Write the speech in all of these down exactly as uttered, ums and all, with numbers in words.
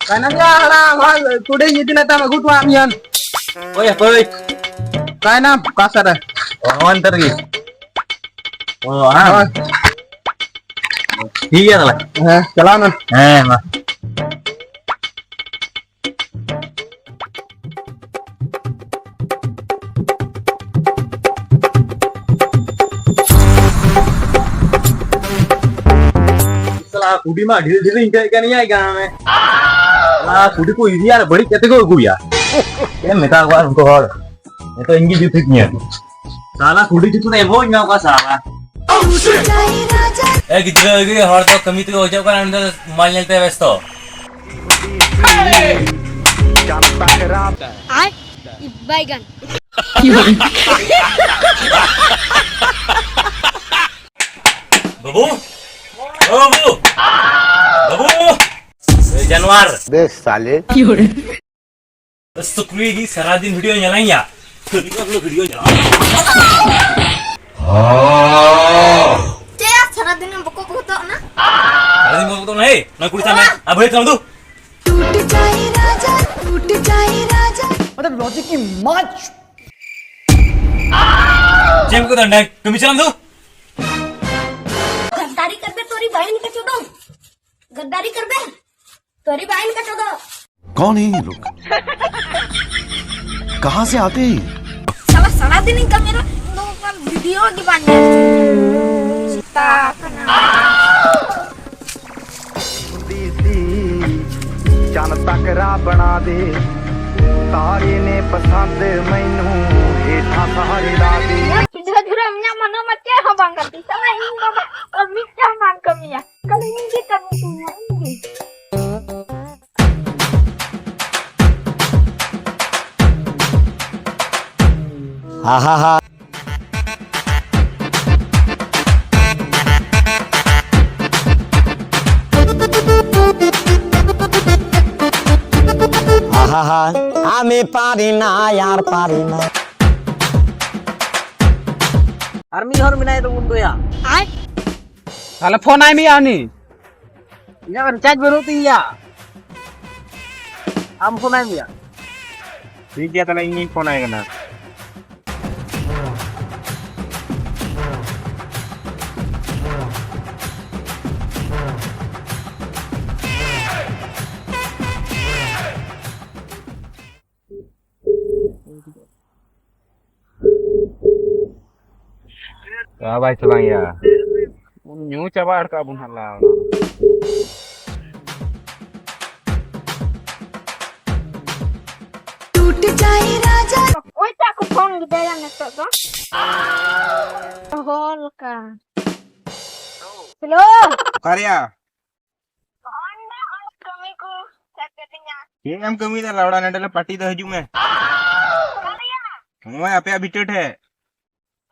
ᱛᱟᱭᱱᱚᱢ ᱭᱟ ᱦᱟᱲᱟᱢ, ᱦᱳᱭ, ᱠᱩᱰᱤᱧ ᱤᱫᱤ ᱞᱮᱫ ᱛᱟᱢ, ᱟᱹᱜᱩ ᱦᱚᱴᱚᱣᱟᱜ ᱢᱮᱭᱟᱹᱧ᱾ ᱳᱭ, ᱦᱟᱯᱳᱭ᱾ ᱛᱟᱭᱱᱚᱢ, ᱚᱠᱟ ᱥᱮᱫ ᱨᱮ? ᱚ, ᱱᱚᱜᱼᱚ ᱱᱚᱱᱛᱮ ᱨᱮᱜᱮ᱾ ᱚ, ᱦᱮᱸ᱾ ᱦᱳᱭ᱾ ᱴᱷᱤᱠ ᱜᱮᱭᱟ ᱛᱟᱦᱞᱮ᱾ ᱦᱮᱸ, ᱪᱟᱞᱟᱣ ᱱᱟ᱾ ᱦᱮᱸ, ᱢᱟ᱾ ᱥᱟᱞᱟ ᱠᱩᱰᱤ ᱢᱟ ᱰᱷᱮᱨ ᱰᱷᱮᱨ ᱤᱧ ᱟᱹᱭᱠᱟᱹᱣᱮᱫ ᱠᱟᱱ ᱜᱮᱭᱟ, ᱜᱟᱱ ᱢᱮ᱾ ᱥᱟᱞᱟ ᱠᱩᱰᱤ ᱠᱚ ᱤᱫᱤᱭᱟ ᱟᱨ ᱵᱟᱹᱲᱤᱡ ᱠᱟᱛᱮ ᱠᱚ ᱟᱹᱜᱩᱭᱟ᱾ ᱪᱮᱫ ᱮᱢ ᱢᱮᱛᱟ ᱠᱚᱣᱟ ᱩᱱᱠᱩ ᱦᱚᱲ? ᱱᱤᱛᱚᱜ ᱤᱧ ᱜᱮ ᱡᱩᱛ ᱦᱩᱭᱩᱜ ᱛᱤᱧᱟᱹ᱾ ᱥᱟᱞᱟ ᱠᱩᱰᱤ ᱡᱩᱛ ᱠᱟᱛᱮ ᱮᱢ ᱦᱚᱸ ᱧᱟᱢ ᱠᱚᱣᱟ ᱥᱟᱞᱟ᱾ ᱮ ᱜᱤᱫᱽᱨᱟᱹ ᱜᱮ ᱦᱚᱲ ᱫᱚ ᱠᱟᱹᱢᱤ ᱛᱮᱜᱮ ᱚᱡᱚᱜ ᱠᱟᱱᱟ, ᱩᱱᱤ ᱫᱚ ᱢᱳᱵᱟᱭᱤᱞ ᱧᱮᱞ ᱛᱮ ᱵᱮᱥᱛᱚ᱾ ᱟᱭ ᱵᱟᱭᱜᱟᱱ᱾ ᱵᱟᱹᱵᱩ, ᱚ ᱵᱟᱹᱵᱩ, ᱵᱟᱹᱵᱩ, ᱮ ᱡᱟᱱᱣᱟᱨ᱾ ᱵᱮᱥ ᱥᱟᱞᱮ᱾ ᱥᱩᱠᱨᱤ ᱜᱮ ᱥᱟᱨᱟ ᱫᱤᱱ ᱵᱷᱤᱰᱤᱭᱳ ᱧᱮᱞᱟᱧ ᱭᱟ᱾ ᱥᱟᱹᱨᱤ ᱠᱟᱛᱷᱟ ᱵᱷᱤᱰᱤᱭᱳ ᱧᱮᱞᱟ᱾ ᱪᱮᱫ ᱭᱟ ᱥᱟᱨᱟ ᱫᱤᱱ ᱮᱢ ᱵᱚᱠᱚ ᱵᱚᱠᱚ ᱛᱚᱜ ᱱᱟ? ᱥᱟᱨᱟ ᱫᱤᱱ ᱵᱚᱠᱚ ᱵᱚᱠᱚ ᱛᱚᱜ ᱱᱟ, ᱦᱮᱭ, ᱱᱚᱣᱟ ᱠᱩᱲᱤ ᱥᱟᱢᱱᱮ, ᱟᱨ ᱵᱷᱟᱹᱭ ᱛᱟᱢ ᱫᱩ᱾ टूट जाए राजा, टूट जाए राजा। मतलब लॉजिक की माँ। ᱪᱮᱫ ᱮᱢ ᱠᱚ ᱫᱚ ᱱᱟᱭ, ᱠᱟᱹᱢᱤ ᱪᱟᱞᱟᱢ ᱫᱩ᱾ गद्दारी कर दे तोरी बहन का चोदो। गद्दारी कर दे। ᱛᱚᱨᱤ ᱵᱟᱭᱤᱱ ᱠᱟᱪᱚ ᱫᱚ᱾ कौन है ये लोग? कहाँ से आते हैं ये? ᱥᱟᱞᱟ ᱥᱟᱨᱟ ᱫᱤᱱ ᱤᱧ ᱠᱟᱹᱢᱤ ᱨᱮ ᱱᱚᱣᱟ ᱵᱷᱤᱰᱤᱭᱳ ᱜᱮ ᱵᱟᱝ ᱧᱮᱞ ᱥᱮᱛᱟ ᱠᱟᱱᱟ᱾ ਦੀ ਸੀ ਚੰਨ ਤੱਕ ਰਾਹ ਬਣਾ ਦੇ। ਤਾਰੇ ਨੇ ਪਸੰਦ ਮੈਨੂੰ ਹੇਠਾਂ ਸਾਰੇ ਲਾ ਦੇ। ᱤᱧᱟᱹᱜ ᱯᱤᱸᱰᱷᱟᱹ ᱡᱷᱩᱨᱟᱹ ᱤᱧᱟᱹᱜ ᱢᱟᱱᱟ ᱢᱟ ᱪᱮᱫ ᱦᱚᱸ ᱵᱟᱝ ᱜᱟᱛᱮ ᱥᱟᱞᱟ ᱤᱧ ᱵᱟᱵᱟ ᱟᱨ ᱢᱤᱫᱴᱟᱝ ᱵᱟᱝ ᱠᱟᱹᱢᱤᱭᱟ᱾ ᱠᱷᱟᱹᱞᱤ ᱤᱧ ᱜᱮ ᱠᱟᱹᱢᱤ ᱥᱟᱱᱟᱧᱟ ᱤᱧ ᱜᱮ᱾ ᱦᱟ ᱦᱟ ᱦᱟ᱾ ᱟᱦᱟᱦᱟ, ᱟᱢᱮ ᱯᱟᱨᱤᱱᱟ ᱭᱟᱨ ᱯᱟᱨᱤᱱᱟ᱾ ᱟᱨ ᱢᱤᱫ ᱦᱚᱲ ᱢᱮᱱᱟᱭ ᱛᱟᱵᱚᱱ ᱫᱚᱭᱟ᱾ ᱛᱟᱦᱞᱮ ᱯᱷᱳᱱ ᱟᱭ ᱢᱮᱭᱟ ᱩᱱᱤ᱾ ᱤᱧᱟᱹᱜ ᱨᱤᱪᱟᱨᱡᱽ ᱵᱟᱹᱱᱩᱜ ᱛᱤᱧ ᱜᱮᱭᱟ᱾ ᱟᱢ ᱯᱷᱳᱱ ᱟᱭ ᱢᱮᱭᱟ᱾ ᱴᱷᱤᱠ ᱜᱮᱭᱟ, ᱛᱟᱦᱞᱮ ᱤᱧᱤᱧ ᱯᱷᱳᱱ ᱟᱭ ᱠᱟᱱᱟ᱾ ᱪᱟ ᱵᱟᱭ ᱪᱟᱞᱟᱝ ᱭᱟ᱾ ᱵᱚᱱ ᱧᱩ ᱪᱟᱵᱟ ᱦᱚᱲ ᱠᱟᱜ ᱵᱚᱱ ᱦᱟᱞᱟ ᱚᱱᱟ᱾ ᱴᱩᱴ ᱡᱟᱭ ᱨᱟᱡᱟ᱾ ᱚᱠᱚᱭ ᱴᱟᱜ ᱠᱚ ᱯᱷᱳᱱ ᱠᱮᱫᱟ ᱭᱟ ᱱᱤᱛᱚᱜ ᱫᱚ? ᱦᱚᱞ ᱠᱟ᱾ ᱦᱮᱞᱳ᱾ ᱚᱠᱟᱨᱮᱭᱟ? ᱚᱸᱰᱮ ᱚᱸᱰᱮ ᱠᱟᱹᱢᱤ ᱠᱚ ᱥᱮᱴᱮᱨᱤᱧᱟ᱾ ᱪᱮᱫ ᱮᱢ ᱠᱟᱹᱢᱤᱭᱮᱫᱟ ᱞᱟᱣᱲᱟ? ᱱᱚᱸᱰᱮ ᱞᱮ ᱯᱟᱨᱴᱤ ᱫᱚ, ᱦᱤᱡᱩᱜ ᱢᱮ᱾ ᱚᱠᱟᱨᱮᱭᱟ? ᱱᱚᱜᱼᱚᱭ ᱟᱯᱮᱭᱟᱜ ᱵᱷᱤᱴᱟᱹ ᱴᱷᱮᱡ᱾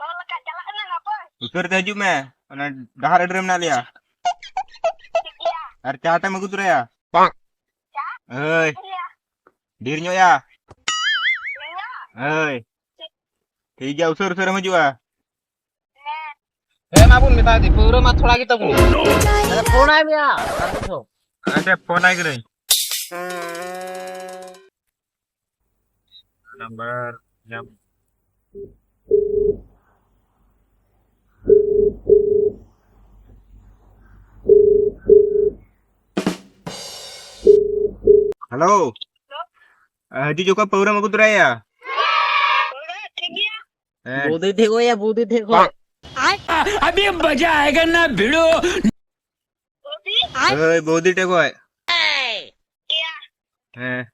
ᱚᱠᱟ ᱞᱮᱠᱟ ᱪᱟᱞᱟᱜ ᱠᱟᱱᱟ ᱱᱟᱯᱟᱭ? ᱩᱥᱟᱹᱨᱟ ᱛᱮ ᱦᱤᱡᱩᱜ ᱢᱮ, ᱚᱱᱟ ᱰᱟᱦᱟᱨ ᱟᱲᱮ ᱨᱮ ᱢᱮᱱᱟᱜ ᱞᱮᱭᱟ᱾ ᱴᱷᱤᱠ ᱜᱮᱭᱟ᱾ ᱟᱨ ᱪᱟ ᱴᱟᱢ ᱟᱹᱜᱩ ᱛᱚᱨᱟᱭᱟ᱾ ᱪᱟ? ᱦᱳᱭ᱾ ᱴᱷᱤᱠ ᱜᱮᱭᱟ᱾ ᱰᱷᱮᱨ ᱧᱚᱜ ᱭᱟ᱾ ᱰᱷᱮᱨ ᱧᱚᱜ? ᱦᱳᱭ᱾ ᱴᱷᱤᱠ᱾ ᱴᱷᱤᱠ ᱜᱮᱭᱟ, ᱩᱥᱟᱹᱨᱟ ᱩᱥᱟᱹᱨᱟᱢ ᱦᱤᱡᱩᱜᱼᱟ᱾ ᱦᱮᱸ᱾ ᱦᱮᱸ, ᱢᱟ ᱵᱚᱱ ᱢᱮᱛᱟ ᱫᱮ, ᱯᱟᱹᱣᱨᱟᱹ ᱢᱟ ᱛᱷᱚᱲᱟ ᱜᱮ ᱛᱟᱵᱚᱱ᱾ ᱟᱪᱪᱷᱟ, ᱯᱷᱳᱱ ᱟᱭ ᱢᱮᱭᱟ᱾ ᱟᱪᱪᱷᱟ, ᱯᱷᱳᱱ ᱟᱭ ᱠᱟᱹᱱᱟᱹᱧ᱾ ᱱᱟᱢᱵᱟᱨ ᱧᱟᱢ᱾ ᱦᱮᱞᱳ᱾ ᱦᱮᱞᱳ᱾ ᱦᱤᱡᱩᱜ ᱡᱚᱠᱷᱚᱱ ᱯᱟᱹᱣᱨᱟᱹᱢ ᱟᱹᱜᱩ ᱛᱚᱨᱟᱭᱟ᱾ ᱯᱟᱹᱣᱨᱟᱹ ᱴᱷᱤᱠ ᱜᱮᱭᱟ᱾ ᱦᱮᱸ᱾ ᱵᱩᱫᱷᱤ ᱴᱷᱤᱠ ᱦᱩᱭᱟ, ᱵᱩᱫᱷᱤ ᱴᱷᱤᱠ ᱦᱩᱭᱟ᱾ ᱟᱵᱷᱤ ᱢᱟᱡᱟ ᱟᱭᱮᱜᱟ ᱱᱟ ᱵᱷᱤᱲᱳ᱾ ᱵᱩᱫᱷᱤ? ᱦᱳᱭ, ᱵᱩᱫᱷᱤ ᱴᱷᱤᱠ ᱦᱩᱭ᱾ ᱜᱮᱭᱟ᱾ ᱦᱮᱸ᱾